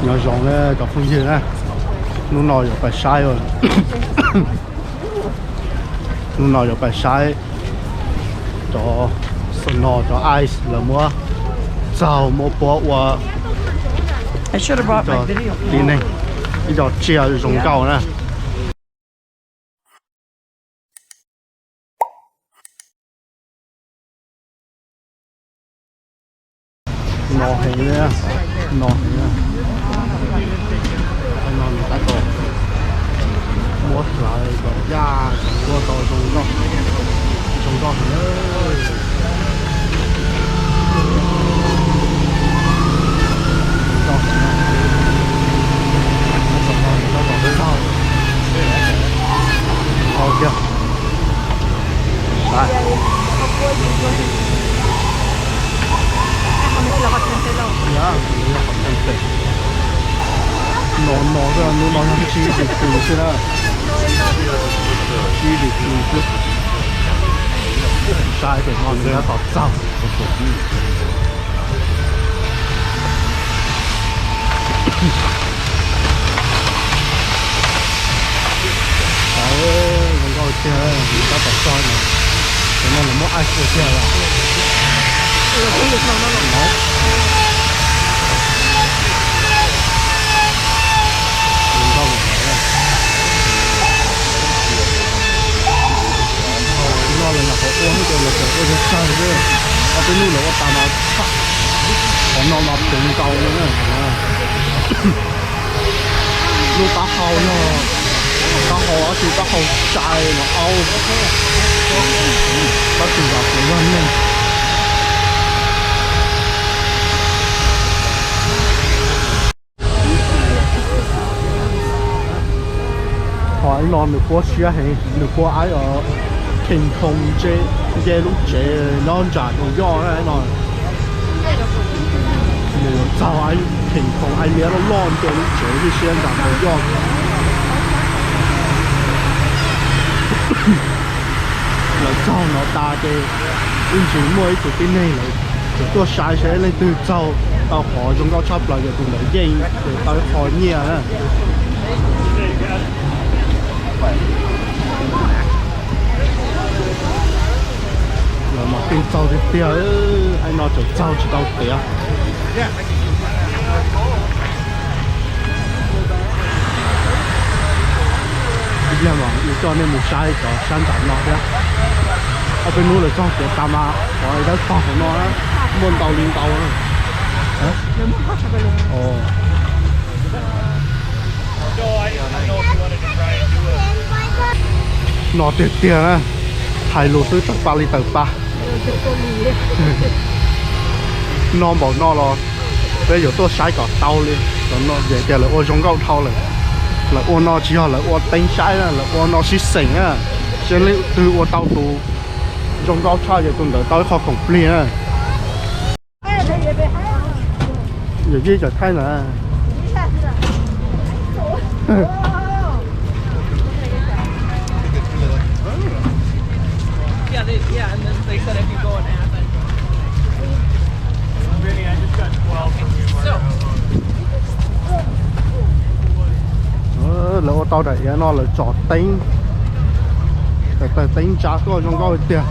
Nyob zoo na cov phooj ywg na, hnub no yuav pais saib, hnub no yuav pais saib cov snow, cov ice lawv muab txaug muab puab ua tib neeg ib co tsiaj zoo nkauj na. No heev li, no heev li. No nws tab tom muab hlawv kom yaj kom tuaj tau zoo nkauj, zoo nkauj heev. Hau kiag. No no xwb, hnub no yog tsib degree xwb na. Tsib degree xwb. Saib tes no nws tab tom txaug. Zoo nkauj tiag, tab tom txog no, cov no lawv muab ice ua tiag los. Zoo nkauj. No lawv nyuam qhuav ua ib co los tseem ua tsawg tsawg xwb, ob peb hnub lawv ua tas mas tshaj. Qhov no mas puv nkaus li na. Lub taub hau yog taub hau dab tsi, taub hau tsai los aub, tab sis yog puv yog neeg. Qhov no nws puab siab heev, nws puab aib os, khees khoo nce lub tsev nyob ntsam tus yoj no. Nws yuav txaug khees khoo aib liab loj loj nce lub tsev ib siab ntsam tus yoj. Lawv txaug no tas ces ib ntsis muaj ib tug tib neeg lawv tseem tuaj saib seb leej twg txaug tau qhov zoo nkauj tshaj plaws ces tus ntawd yeej ces tau ib qho nyiaj na. Lawv mas pheej txaug tiag tiag, aib no tseem txaug tsis tau tiav. Ib pliag mas yus coj nej mus saib cov sab nram no thiab. Ob peb hnub lawv txog tiav tas mas qhov dawb paug hauv no muaj ntau li ntau. No tiag tiag na, hais lus xwb tawm pa li tawm pa. No npaum no los peb yuav tuaj saib kom tau li. Cov no vim tias lawv ua zoo nkauj dhau lawm. Lawv ua no tsis yog lawv ua teeb saib na, lawv ua no sib xeem na. Seb leej twg ua tau tus zoo nkauj tshaj ces tus ntawd tau ib qho khoom plig na. Yawm yij cov thaij na. Lawv ua tau daim iav no lawv tsom teeb, tawm teeb tsa tuaj zoo nkauj tiag.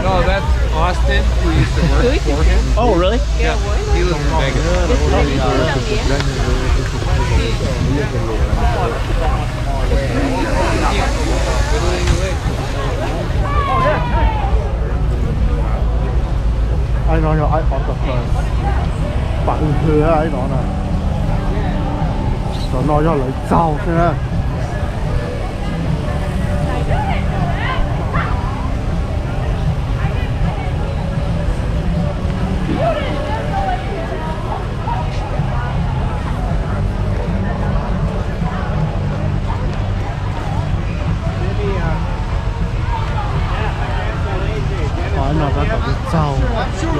No, that's Austin, who used to work for him. Oh, really? Yeah, he lives in Vegas. Aib no yog aib octopus, pam hwj hwj aib no na. Cov no yog lawv txaug xwb na. Qhov no tab tom txaug,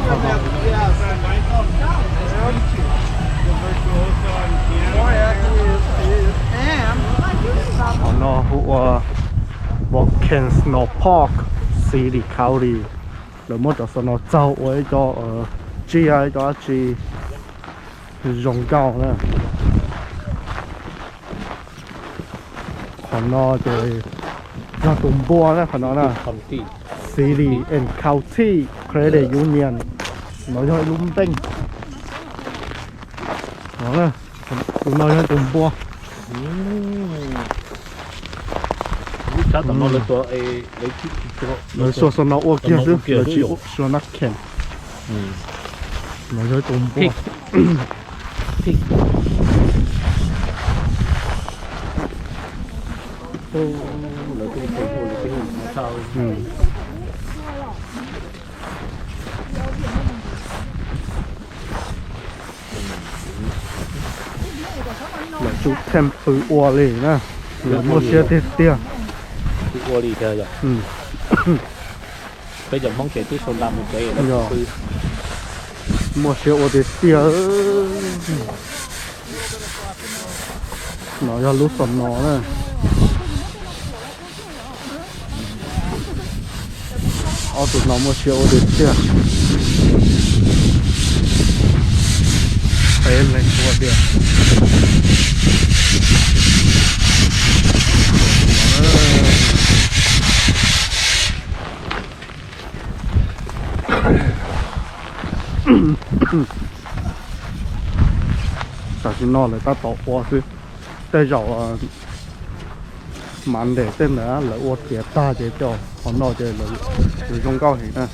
qhov no. Qhov no hu ua Watkins Snow Park, Sealy County. Lawv muab cov snow txaug ua ib co tsiaj, ib co dab tsi zoo nkauj na. Qhov no ces yog tus npua na, qhov no na. Sealy and County Credit Union. No yog ib lub npeej. Tus no yog tus npua. Lub sab tom no lawv tua, lawv suas snow ua kiag xwb, lawv tsis ua snow camp. No yog tus npua. Lawv tsum theej pw ua li na, lawv muaj siab tiag tiag. Peb cov Hmoob ces twb sau nta mus tsev, muaj siab ua tiag tiag. No yog lub snow na. Ob tug no muaj siab ua tiag tiag. Peb leeg ua tiag. Tam sim no lawv tab tom ua xwb, tej zaum Monday tej ntawd lawv ua tiav tag ces coj qhov no ces lawv zoo nkauj heev na.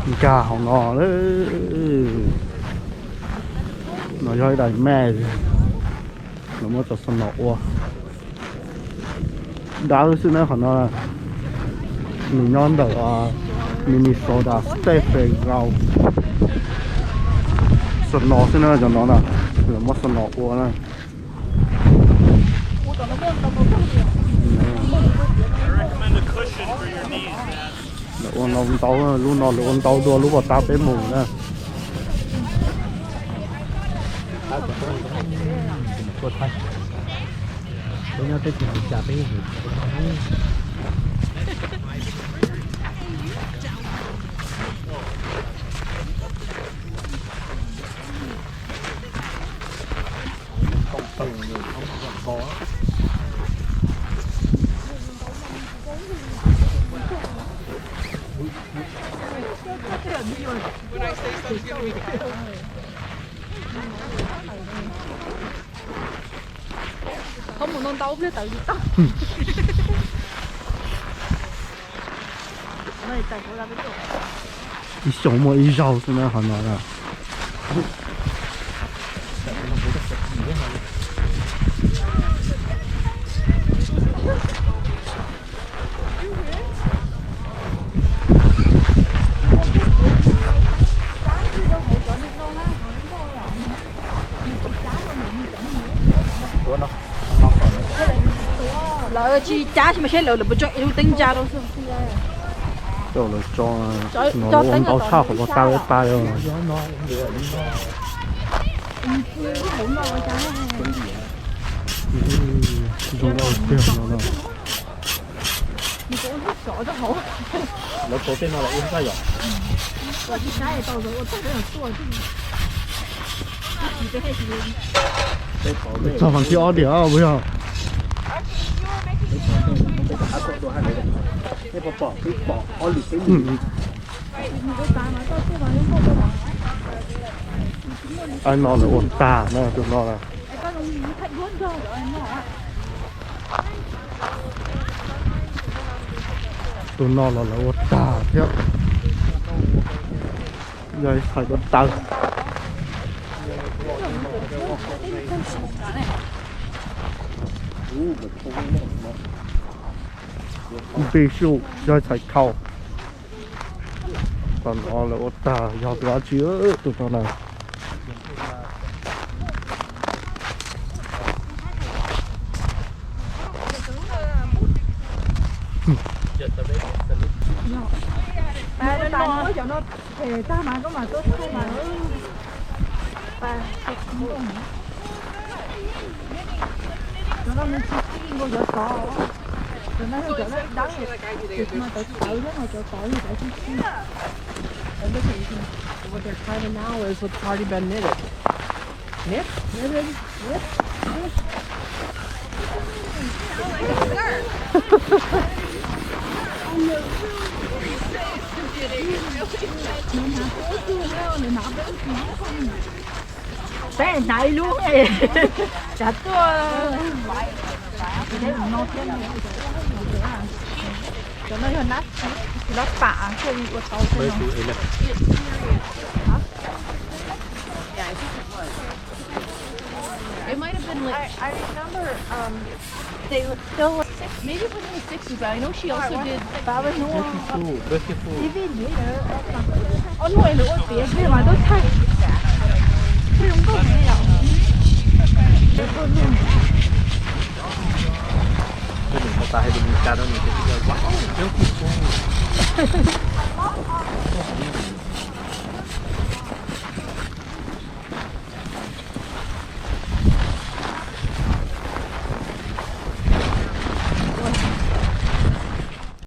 Nkag hauv no, no yog ib daim maj, lawv muab cov snow ua dawb xwb na qhov no. Nws nyob ntawm Minnesota State Fairground. Snow xwb na, cov no na, lawv muab snow ua na. Lawv ua ntau ntau, lub no lawv ua ntau dua lub pas tau peb mus na. Peb nyob teb chaws Amelikas peb yeej hais tias Thov mus no ntau pliag tawm tsis tau. Ib xyoos muaj ib zaug xwb na qhov no na. Tsis cab tsis mas seb lawv lawv puas tso ib lub teeb ntsa rau xwb. Coj lawv tso, no lawv ua ntau tshaj qhov pas tau tas. Zoo nkauj tiag no. Lawv tau tej no los ua ntag yom. Txog qhov thib ob diam puas yog? Ai no lawv ua tag na, tus no na. Tus no los lawv ua tag thiab. Yog ib txhais dab taw. Npij suj yog ib txhais khau. Tus no lawv ua tag yog tus dab tsi, tus no na. Tag mas koj mam tuaj thaij mas. Cov no nws tsis txij nkaus cov tod. Cov no yog cov dawb dawb, cov tawv tawv thiab no cov tod yog cov txi txi. What they're trying to now is what's already been knitted. Knit, knitted, knit, knit. Peb hnav ib lub, tsav tuaj. Cov no yog nab, nab pam thiaj li ua tau thiab no. It might have been like, I, I remember, um, they were still, maybe it was in the sixties, but I know she also did. But I was no, even later. Ob nuj es lawv ua tiav kiag mas tuaj thaij. Zoo nkauj heev yom. Tus niam pas tas hais tias Meskas rau niam tias, wow, beautiful.